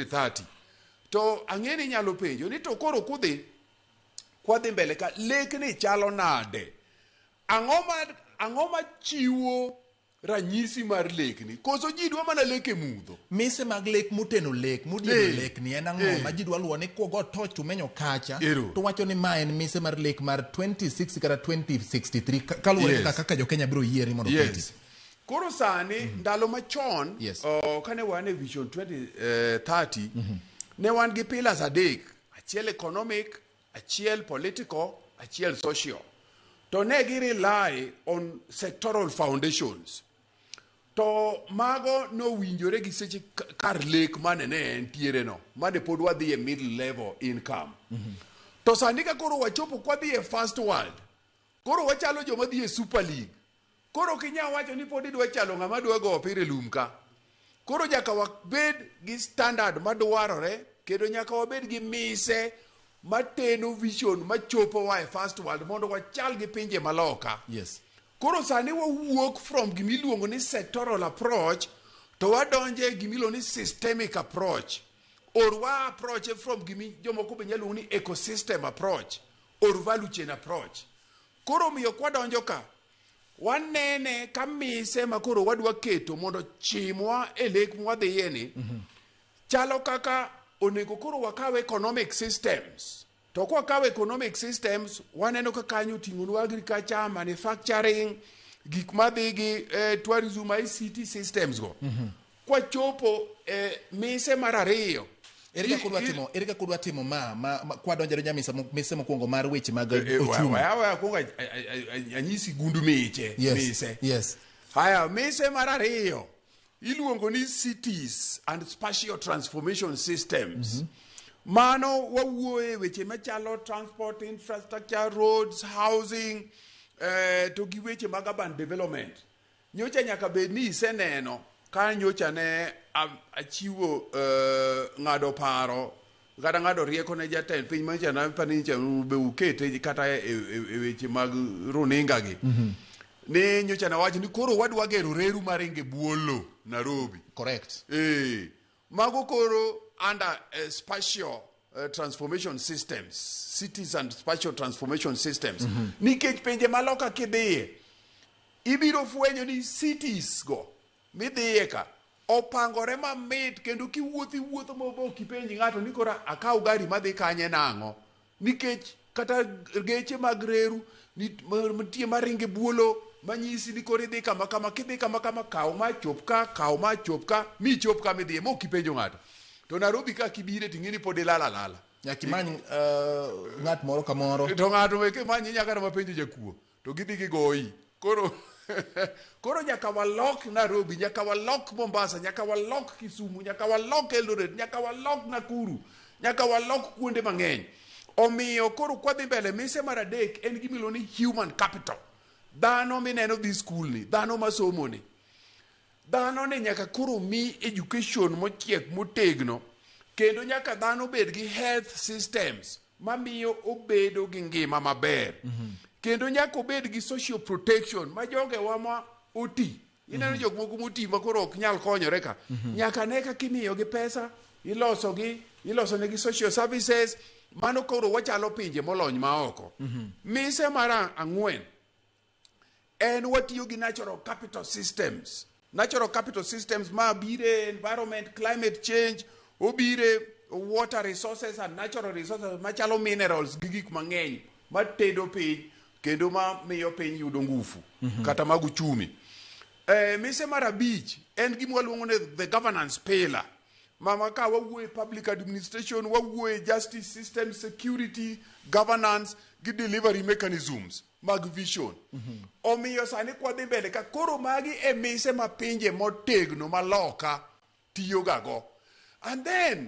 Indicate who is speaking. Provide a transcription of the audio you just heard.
Speaker 1: 2030. To ang'e ni inyalo penjo ni to koro kudhi kwadhi mbele ka, lekni chalo nade? Ang'o ma chiwo ranyisi mar lekni? Koso ji dwa mana lek e mudho?
Speaker 2: Mise mag lek moteno lek modieno lek ni en ang'o ma ji dwa luwo ni kogo toch to menyo kacha to wacho ni ma en mise mar lek mar 2060 kata 2063 kaluwore kaka jo Kenya biro yieri mondo oketi.
Speaker 1: Koro sani, ndalo machon, kane wan e Vision 2030, ne wan gi pillars adek: achiel economic, achiel political, achiel social. To ne gi rely on sectoral foundations. To mago nowinjore gi seche kar lek mane ne entiere no, mane pod wadhi e middle level income. To sani ka koro wachopo kwadhi e first world, koro wachalo joma dhi e Super League. Koro ok inyal wacho ni pod idwa chalo ng'ama dwa go opira e lum ka. Koro nyaka wabed gi standard madwarore, kendo nyaka wabed gi mise mateno vision machopowa e first world mondo wachal gi pinje maloka. Koro sani wawuok from gimiluongo ni sectoral approach to wadonjo e gimiluongo ni systemic approach, or wa approach from gimi jomoko be nyalo luongo ni ecosystem approach or value chain approach. Koro omiyo kwadonjo ka, wanene ka mise ma koro wadwa keto mondo chimwa e lek mwadhiye ni chalo kaka onego koro wakaw economic systems. To kwakawo economic systems, waneno ka kanyo oting'onwa agriculture, manufacturing, gik madhi gi tourism, ICT systems go. Kwachopo mise mar ariyo,
Speaker 2: Ere kaka udwa timo ma kwadonjo adonja mise mokwongo mar weche mag ochumi?
Speaker 1: Waya akwongo anyisi gund miche mise. Haya, mise mar ariyo iluongo ni cities and spatial transformation systems. Mano wawuoye weche machalo transport infrastructure, roads, housing, to gi weche mag urban development. Nyocha nyaka bed ni iseneno ka nyocha ne achiwo ng'ado paro kata ng'ado rieko ne jatend piny manyocha napani nyocha be ukete kata e weche mag runinga gi ni nyocha nawacho ni koro wadwa gero reru maringo e bwo lo Nairobi. Mago koro under spatial transformation systems, cities and spatial transformation systems. Nikech pinje maloka kidhiye, ibiro fwenyo ni cities go midhiye ka opangore mamit, kendo kiwuotho iwuotho mabok kipenj ng'ato ni koro akaw gari madhi kanye nang'o, nikech kata geche mag reru nitie maringo e buolo manyisi ni koro idhi kama kama, kidhi kama kama, kaw ma chop ka, kaw ma chop ka, michop kama idhiye mok ipenjo ng'ato. To Nairobi ka kibire ting'e ni pod ilal alala.
Speaker 2: Nyaka imany ng'at moro kamoro.
Speaker 1: To ng'ato be kimanyi nyaka kata mapenjo jakuo to gidhi gigoyi. Koro nyaka walok Nairobi, nyaka walok Mombasa, nyaka walok Kisumu, nyaka walok Eldoret, nyaka walok Nakuru, nyaka walok kuonde mang'eny. Omiyo koro kwadhi mbele, mise mar adek en gima iluongo ni human capital. Dhano mineno dhi skul ni, dhano masomo ni, dhano ni nyaka koro mi education mochiek motegno, kendo nyaka dhano bed gi health systems mamiyo obedo gi ngima maber, kendo nyaka obed gi social protection ma jogewa ma oti. Ineno jok moko moti ma koro ok nyal konyore ka, nyaka ne kaka imiyogi pesa, ilosogi, ilosonegi social services. Mano koro wachalo pinje molony maoko. Mise mar ang'wen en watiyo gi natural capital systems. Natural capital systems ma bire environment, climate change, obire water resources and natural resources machalo minerals gi gik mang'eny matedo piny kendo ma miyo piny yudo ngufu kata mag uchumi. Mise mar abich en gima waluongo ni the governance pillar. Mama ka wawuoye public administration, wawuoye justice system, security, governance gi delivery mechanisms mag vision. Omiyo sani kwadhi mbele ka, koro magi e mise ma pinje motegno maloka tiyogago. And then